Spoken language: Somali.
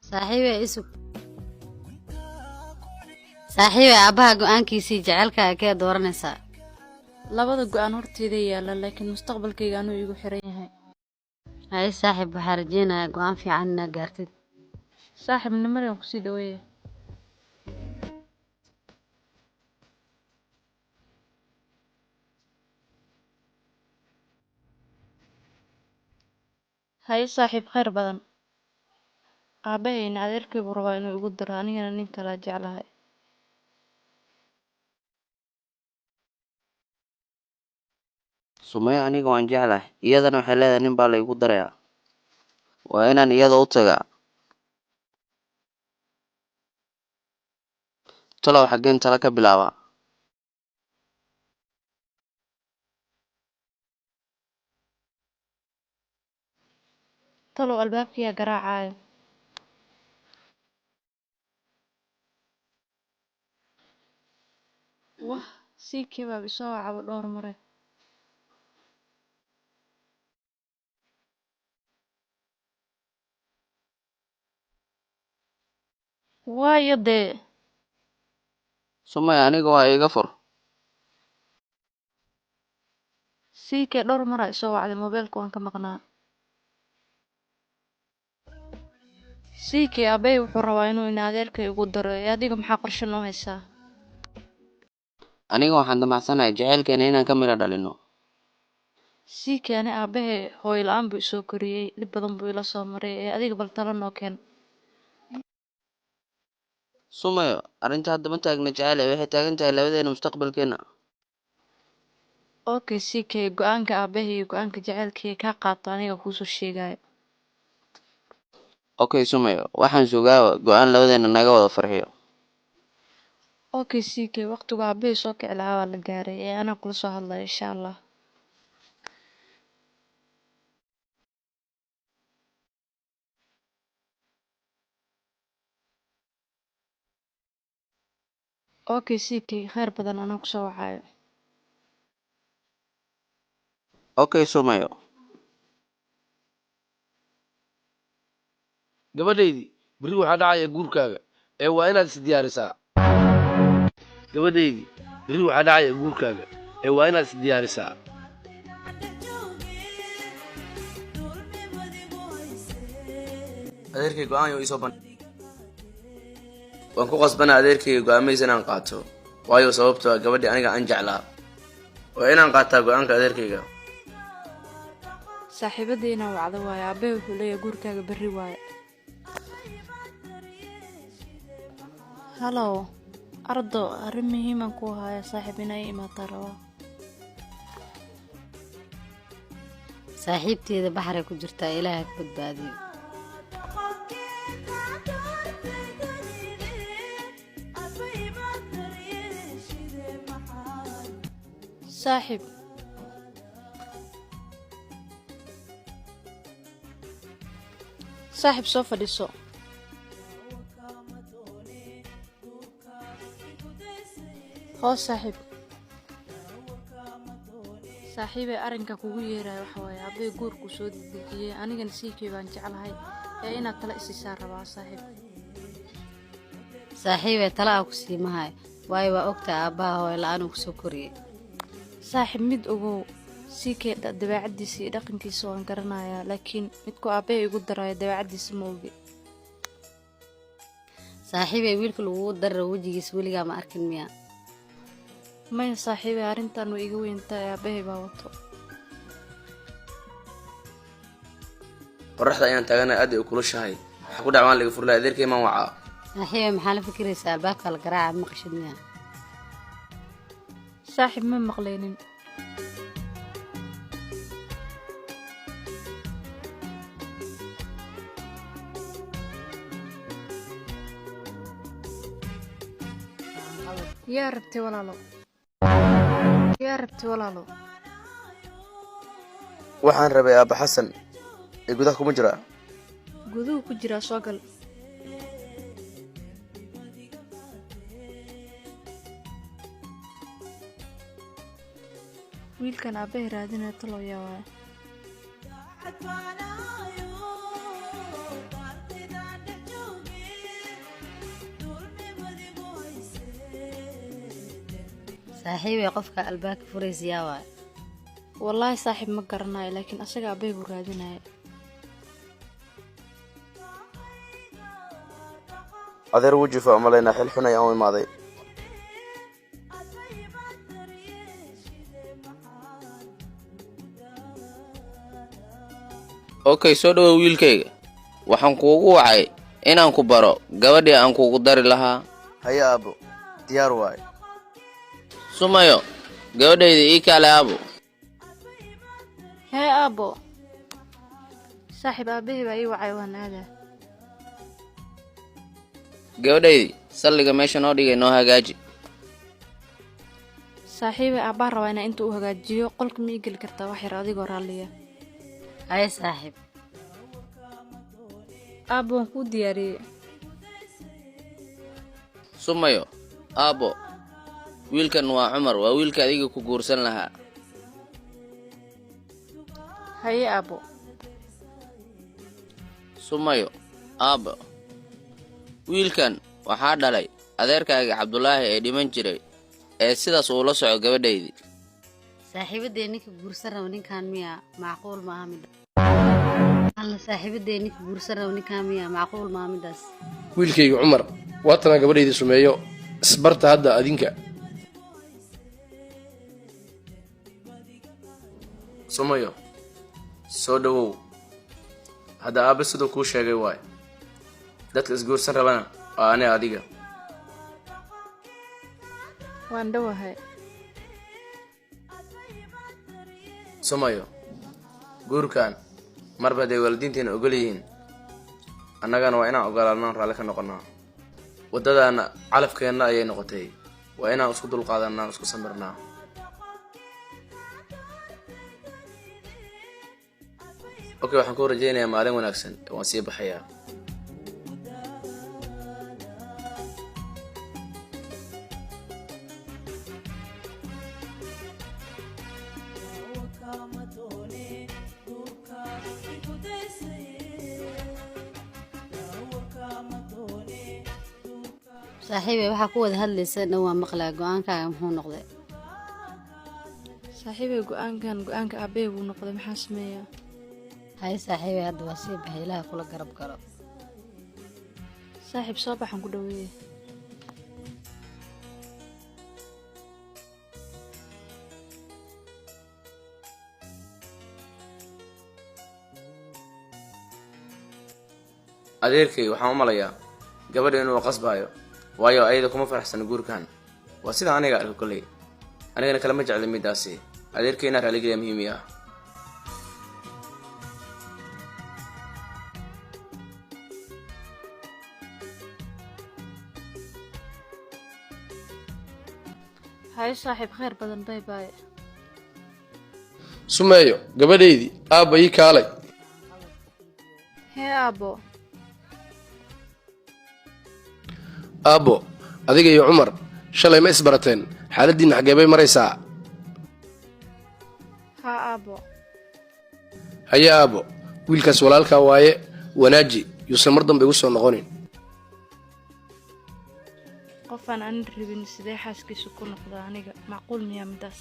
Saaxiibey, isug. Saaxiibey, aabbaha go'aankiisii jecelkaaga kee dooranaysaa? Labada go'aan horteyda yaalla, laakiin mustaqbalkayga anuu iigu xiran yahay. Haye saaxiib, waxaa rajeynayaa go'aan fiican inaad gaartid. Saaxiib, nimadan kusii dhaweeya. Haye saaxiib, khayr badan. Aabahayna adeerkay buu rabaa inuu igu daro, anigana nin kalaa jeclahay. Sumayo aniga waan jeclahay, iyadana waxay leedahay nin baa la igu darayaa. Waa inaan iyada u tagaa. Talow xaggeen talo ka bilaabaa? Talow albaabkiyaa garaacaayo. Wah, sii kebaab isoo wacaba dhowr mare. Waayo dee. Sumayo aniga waa iga fur. Sii kee dhowr maraa isoo wacday, moobeelka waan ka maqnaa. Sii kee aabbahay wuxuu rabaa inuu ina adeerkay igu daro, ee adiga maxaa qorshe noo haysaa? Aniga waxaan damacsanahay jacaylkeena inaan ka midho dhalino. Sii kee ani aabbahay hooyo la'aan buu isoo koriyey, dhib badan buu ila soo maray, ee adiga bal talo noo keen. Sumayo, arrinta hadda ma taagna jacayl ee waxay taagan tahay labadeena mustaqbalkeena. Okay sii kee, go'aanka aabbahay iyo go'aanka jacaylkayga kaa qaato aniga kuusoo sheegayo. Okay Sumayo, waxaan sugaa go'aan labadeena naga wada farxiyo. Okay sii kee, waqtigu aabbahay soo kici lahaa waa la gaaray, ee anaa kula soo hadlayo insha Allah. Okay sii kee, khayr badan, anaa kusoo wacayo. Okay Sumayo. Gabadhaydii, berri waxaa dhacaya guurkaaga ee waa inaad is diyaarisaa. Gabadhaydii, berri waxaa dhacaya guurkaaga ee waa inaad is diyaarisaa. Adeerkay go'aan yuu iisoo ban. Waan ku qasbanaa adeerkayga go'aamadiisa inaan qaato, waayo sababtoo ah gabadhii aniga aan jeclaa. Waa inaan qaataa go'aanka adeerkayga. Saaxiibadii inaa wacdo waaye, aabbahay wuxuu leeyahay guurkaaga berri waaye. Halow ardo, arrin muhiiman kuu haya saaxiib, inaa ii imaataa rabaa. Saaxiibteeda baxray ku jirtaa, Ilaahay ku badbaadiyo. Saaxiib, saaxiib, soo fadhiiso. Hoos saaxiib. Saaxiibay, arrinka kugu yeeraya waxa waaye aabbahay guurku soo dedejiyey, anigana siikay baan jeclahay, ee inaad tala isiisaa rabaa saaxiib. Saaxiibey, tala aa ku sii mahay, waayo waa ogtahay aabbaha hooyo la'aan uu kusoo koriyey. Saaxiib, mid ogow, siikay dabeecaddiisa iyo dhaqankiisa waan garanayaa, laakiin midku aabbahay igu daraayo dabeecaddiisa ma ogi. Saaxiibey, wiilka lagugu dararo wejigiisa weligaa ma arkin miyaa? Maya saaxiibay, arrintan way iga weyntahay, aabbahay baa wato. Qorraxda ayaan taaganahay, aad ay u kulushahay. Waxaa ku dhac waan laga furlay, adeerkay maan wacaa. Saaxiibey, maxaa la fikiraysaa? Albaabka la garaaca ma maqashid miyaa? Saaxiib, ma maqlaynin. Yaa rabtay walaalo, yaa rabtay walaalo? Waxaan rabay aabba Xasan ee gudaha kuma jiraa? Guduhu ku jiraa, soo gal. Wiilkan aabbahay raadinaya talow yaa waaya? Saaxiibay, qofka albaabka furaysa yaa waay? Wallaahi saaxiib, ma garanayo, laakiin asaga aabbahay buu raadinaya. Adeer wujifa umalaynaa, xil xun ayaan u imaaday. Okay, soo dhowow wiilkayga. Waxaan kuugu wacay inaan ku baro gabadhii aan kuugu dari lahaa. Haye aabbo, diyaar waay. Sumayo, gabadhayda ii kaale aabo. Hee aabbo. Saaxiib, aabbahay baa ii wacay, waan aadaa. Gabadhaydii, salliga meesha noo dhigay noo hagaaji. Saaxiibay, aabbaa rabaa inaa inta u hagaajiyo. Qolka ma ii geli kartaa wax yar adigoo raalliya? Haye saaxiib. Aabbo, waan kuu diyaariyey. Sumayo, aabbo, wiilkan waa Cumar, waa wiilka adiga ku guursan lahaa. Haye aabbo. Sumayo, aabbo, wiilkan waxaa dhalay adeerkaagii Cabdulaahi ee dhiman jiray, ee sidaas uu la soco gabadhaydii. Saaxiibadee, ninka guursan raba ninkan miya? Macquul maaha mida. Alla, saaxiibadee, ninka guursan raba ninkan miya? Macquul maaha midaas. Wiilkayga Cumar, waatanaa gabadhaydii Sumeeyo. Isbarta hadda adinka. Sumayo, soo dhowow. Hadda aabbe siduu kuu sheegay waay, dadka isguursan rabana waa ani adiga. Waan dhowahay. Sumayo, guurkan marba hadday waalidiinteena ogol yihiin, annagana waa inaan ogolaanaan, raalli ka noqonnaa. Waddadaana calafkeenna ayay noqotay, waa inaan isku dulqaadanaa, isku samirnaa. Okay, waxaan ku rajaynayaa maalin wanaagsan. Waan sii baxayaa. Saaxiibay, waxaa ku wada hadlaysa dhan waa maqlaa. Go-aankaaga muxuu noqday? Saaxiibay, go-aankan go-aanka aabbahay buu noqday. Maxaa sameeyaa? Haye saaxiibay, hadda waa sii baxay. Ilaha kula garab galo. Saaxiib, soo baxan ku dhaweeye. Adeerkay, waxaan u malayaa gabadha inuu qasbaayo, waayo ayada kuma faraxsana guurkan. Waa sida aniga arka kolley, anigana kalama jeclin midaasi. Adeerkay inaan raaligeliya muhiimi ah. Haye saaxiib, khayr badan, bay bay. Sumeeyo, gabadhaydii, aabba ii kaalay. Hee aabbo. Aabbo, adiga iyo Cumar shalay ma isbarateen? Xaaladdiinna xaggee bay maraysaa? Haa aabbo. Haye aabbo, wiilkaas walaalkaa waaye, wanaaji, yuusan mar dambe igu soo noqonin. Qofaan anin rabin sidee xaaskiisu ku noqda aniga? Macquul miyaa midaas?